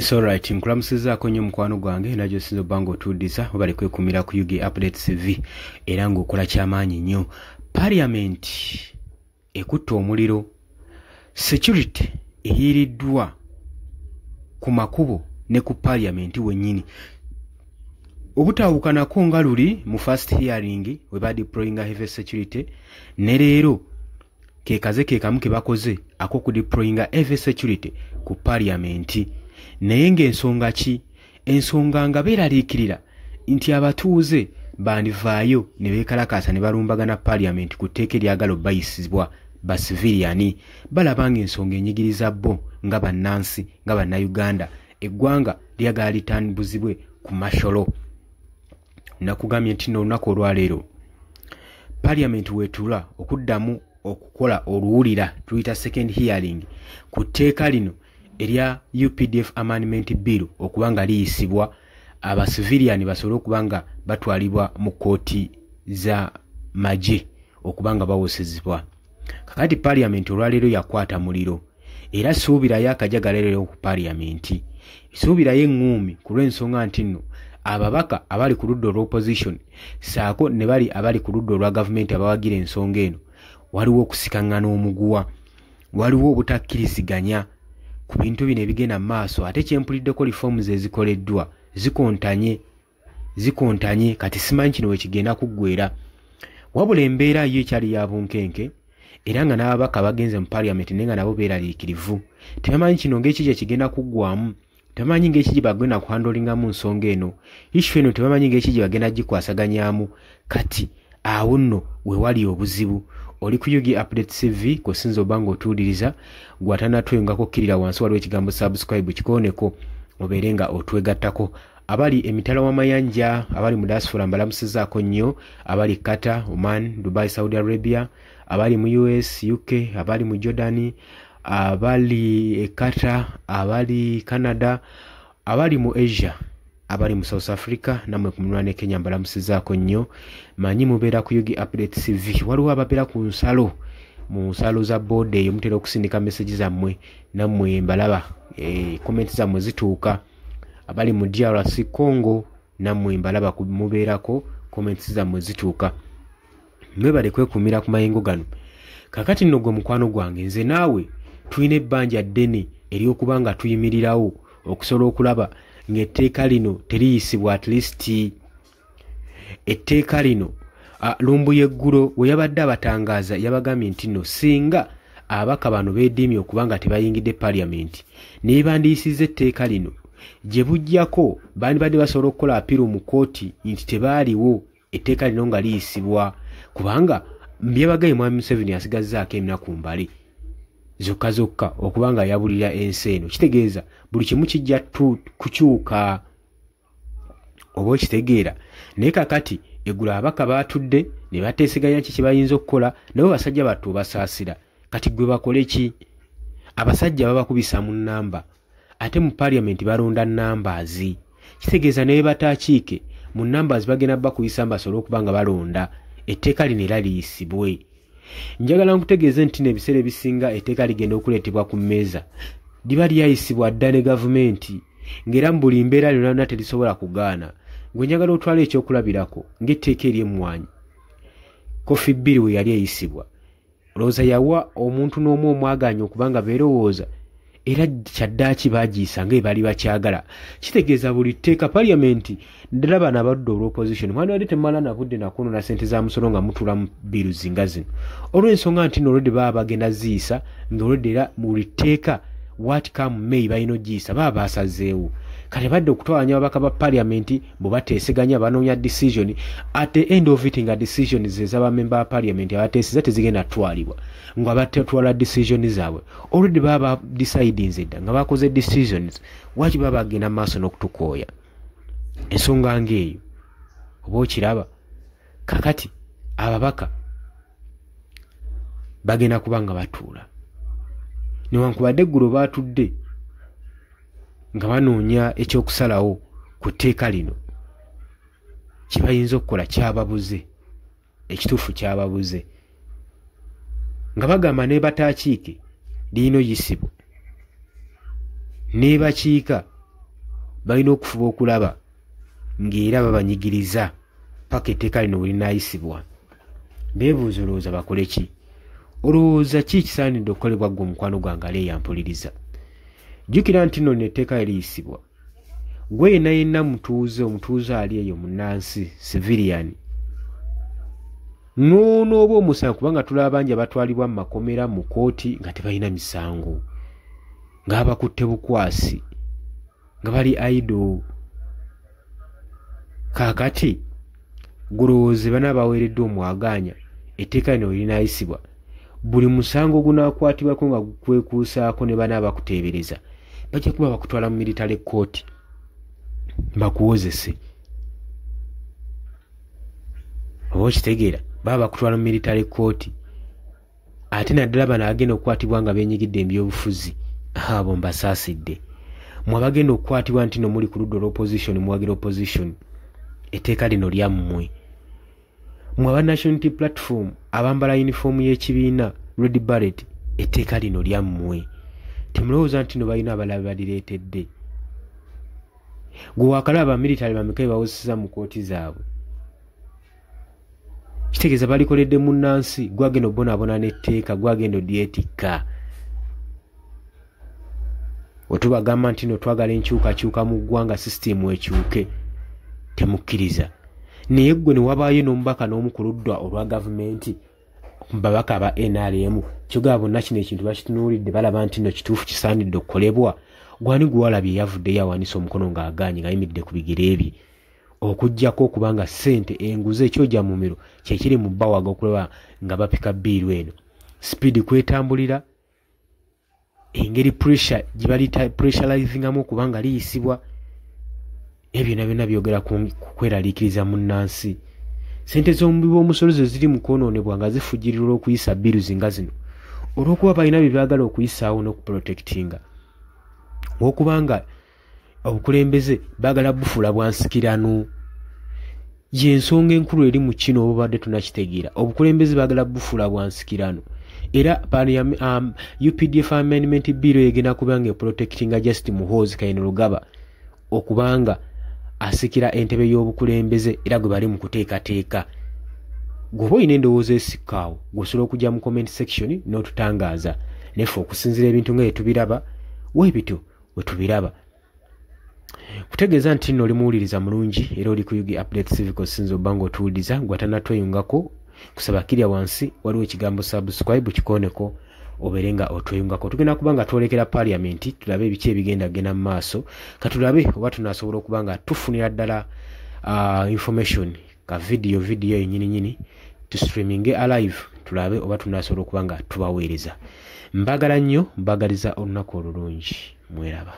It's alright, nkulamusizaako nnyo mukwano gwange era gy'osinza obba ng'otuudiza webale kwekumira ku UG Updates TV era ng'okola kyamaanyi nnyo. Parliament ekutte omuliro, security eyiiriddwa ku makubo ne ku parliament wennyini. Obutaawukanako nga luli mu first hearing we badeployinga heavy security, ne leero ke kaze ke kamu ke bakoze ak'okudeployinga heavy security ku parliament. Naye ng'ensonga ki? Ensonga nga beeraliikirira nti abatuuze bandivaayo ne beekalakaasa ne balumbagana parliament ku tteeka eryagala obbayisibwa basiviliani. Balaba ng'ensonga enyigiriza bo nga bannansi, nga bannayuganda, eggwanga lyagala litambuzibwe ku masholo. Nakugambye nti nno olunaku olwaleero parliament weetuula okuddamu okukola oluwulira tuyita second hearing ku tteeka lino erya UPDF Amendment Bill okuba nga liyisibwa abasiviliani basobole okuba nga batwalibwa mu kkooti za magye okuba nga bawosezebwa. Kakati parliament olwaleero yakwata muliro era suubirayo akajagalero ku parliament, suubirayo eŋŋuumi ku lw'ensonga nti nno ababaka abali ku ludda olw'opposition ssaako ne bali abali ku ludda olwa gavumenti abawagira ensonga eno, waliwo okusikaŋŋana omuguwa, waliwo obutakkiriziganya ku bintu bino ebigenda mu maaso. Ate kyempuliddeko reforms ezikoleddwa zikontanye, kati simanyi kino wekigenda kuggwera. Wabula embeera yo ekyali ya bunkenke era nga n'ababaka bagenze mu parliament naye nga nabo beeraliikirivu, tebamanyi kino ng'eki gye kigenda kuggwamu, tebamanyi ng'eki gye bagenda kuhandolingamu nsonga eno, issue eno tebamanyi ng'eki gye bagenda gikwasaganyaamu. Kati awo nno we wali obuzibu. Oli ku UG Update TV kw'osinza obba ng'otuwuliriza, gwe atannatweyungako kkirira wansi waliwo ekigambo subscribe kikooneko obeere nga otwegattako. Abali emitala w'amayanja, abali mu diaspora mbalamusizaako nnyo, abali Qatar, Oman, Dubai, Saudi Arabia, abali mu US, UK, abali mu Jordan, abali e Qatar, abali Canada, abali mu Asia, abali mu South Africa, nammwe ku muliraano e Kenya mbalamusizaako nnyo. Manyi mubeera ku UG Update TV. Waliwo ababeera ku nsalo, mu nsalo za booda eyo mutera okusindika message zammwe, nammwe mbalaba, comment zammwe zituuka. Abali mu DRC Congo nammwe mbalaba, mubeerako comments zammwe zituuka. Mwebale kwekuumira ku mayengo gano. Kakati nno gwe mukwano gwange, nze naawe tulina ebbanja ddene ery'okuba nga tuyimirirawo okusobola okulaba ng'etteeka lino teriyisibwa. At least etteeka lino, Lumbuye eggulo we yabadde abatangaaza yabagambye nti nno singa ababaka bano beediimye okuba nga tebayingidde parliament naye bandiyisizza etteeka lino, gye bujjako bandibadde basobola okukola appeal mu kkooti nti tebaaliwo etteeka lino nga liyisibwa, kubanga byebagaye mwami Museveni asigazzaako ennaku mbale zokka zokka okuba nga yabulira ensi eno. Kitegeeza buli kimu kijja kukyuka, oba okitegeera. Naye kakati eggulo ababaka baatudde ne bateeseganya ki kye bayinza okukola, nabo basajja battu obasaasira. Kati gwe bakole ki? Abasajja babakubisa mu nnamba, ate mu parliament balonda numbers. Kitegeeza naye bataakiike mu numbers bagenda bakuyisa basobole okuba nga balonda etteeka lino era liyisibwe. Njagala nkutegeeze nti n'ebiseera ebisinga etteeka ligenda okuleetebwa ku mmeeza liba lyayisibwa dda ne gavumenti, ng'era mu buli mbeera lyonna lyonna terisobola kugaana. Gwe njagala otwale ekyokulabirako ng'etteeka ery'emmwanyi, Coffee Bill we yali eyisibwa, olowooza yawa omuntu n'omu omwagaanya okuba nga beerowooza? Era kyaddaaki baagiyisa nga ebaali bakyagala. Kitegeeza buli tteeka parliament, ddala bano abaludde olw'opposition mwandibadde temumala na budde nakwonona ssente za musolo nga mutuula mu bills nga zino, olw'ensonga nti nno olwedde baba bagenda ziyisa nga olwedde, era buli tteeka what come may balina ogiyisa, baba basazeewo. Kati badde okutwalanya ababaka ba parliament bwe bateeseganya banoonya decision, at the end of it nga decisions ez'abamemba ba parliament abateeseza tezigenda tutwalibwa nga batwala decision zaabwe. Already baba decidinze dda nga bakoze decisions, waki baba bagenda mu maaso n'okutukooya ensonga ng'eyo? Oba okiraba, kakati ababaka bagenda kuba nga batuula, newankubadde eggulo baatudde nga banoonya ekyokusalawo ku tteeka lino kye bayinza okukola, kyababuze. Ekituufu kyababuze nga bagamba ne bataakiike lirina oyisibwa, nebakiika Balina okufuba okulaba ng'era babanyigiriza paka etteeka lino bwe linaayisibwa. Beebuuza, olowooza bakole ki? Olowooza ki ekisaanidde okukolebwa ggwe omukwano gwange ali eyampuliriza? Jjukira nti nno lino etteeka liyisibwa, gwe yenna yenna mutuuze, omutuuze ali eyo munnansi, civilian, n'onooba omusango, kubanga tulaba bangi abatwalibwa mu makomera, mu kooti, nga tebalina misango, ng'abakutte bukwasi, nga bali idle. Kaakati gulowooze bana baweereddwa omwagaanya, etteeka lino linaayisibwa, buli musango gunaakwatibwako nga gukwekuusaako ne bana abakuteebereza, bajja kuba bakutwala mu military court bakuwozese. Oba okitegeera, baba bakutwala mu military court. Ate naddala bano agenda okukwatibwa nga beenyigidde ebyobufuzi, abo mbasaasidde. Mwe abagenda okukwatibwa nti no muli ku ludda olw'opposition, muwagira opposition, etteeka lino lyammwe. Mwe aba National Unity Platform abambala yunifoomu y'ekibiina red beret, etteeka lino lyammwe. Temulowooza nti no balina abalala balireetedde. Gwe waakalaba military bameka bawozesa mu kooti zaabwe? Kitegeeza balikoledde munnansi, gwagenda obonaabona n'etteeka, gwagenda odyetikka. Wetubagamba nti no twagala enkyukakyuka mu ggwanga, sisitimu ekyuke, temukkiriza. Naye ggwe ne wabaayo n'omubaka n'omu ku ludda olwa gavumenti, babaka aba NRM, kyogaba bonna kino ekintu bakitunuulidde, balaba nti no kituufu, kisaanidde okukolebwa. Gwani gwe walabye yavuddeyo awanise omukono ng'agaanye, ng'ayimiridde ku bigere bye? Okuggyako okubanga ssente, enguzi, ekyoja mumiro kyekiri mu bbawaga okulaba nga bapika bill eno speed kwetambulira, engeri pressure gye bali pressurizingamu okuba nga liyisibwa. Ebyo byonna byonna byogera ku kweraliikiriza munnansi. Sente z'omuwi w'omusolo ze ziri mu kwonoonebwa nga zifugirirwa okuyisa bills nga zino, olw'okuba balina bye baagala okuyisaawo n'okuprotectinga, olwokubanga obukulembeze baagala bufuula bwa nsikirano. Y'ensonga enkulu eri mu kino, oba obadde tunakitegeera, obukulembeze baagala bufuula bwa nsikirano. Era UPDF Amendment Bill egenda kuba nga eprotectinga just Muhoozi Kainerugaba okubanga asikira entebe y'obukulembeze, era gwe bali mu kuteekateeka. Gweoba olina endowooza esikkaawo, gweosobola okujja mu comment section n'otutangaaza. Neffe okusinziira ebintu nga yetubiraba weebityo we tubiraba. Kutegeeza nti nno oli muwuliriza mulungi era oli ku UG Update Civic. Osinza obba nga otuwuliriza gwe atanatweyungako, kusaba kirya wansi waliwo ekigambo "subscribe", kikooneko obeere nga otweyungako. Tugenda kuba nga twolekera parliament, tulabe ebiki ebigenda genda mu maaso. Katulabe oba tunasobola okuba nga tufunira ddala information ka video, video yenyini nyini, tustreaminge alive, tulabe oba tunasobola okuba nga tubaweereza. Mbagala nnyo, mbagaliza olunaku olulungi. Mweraba.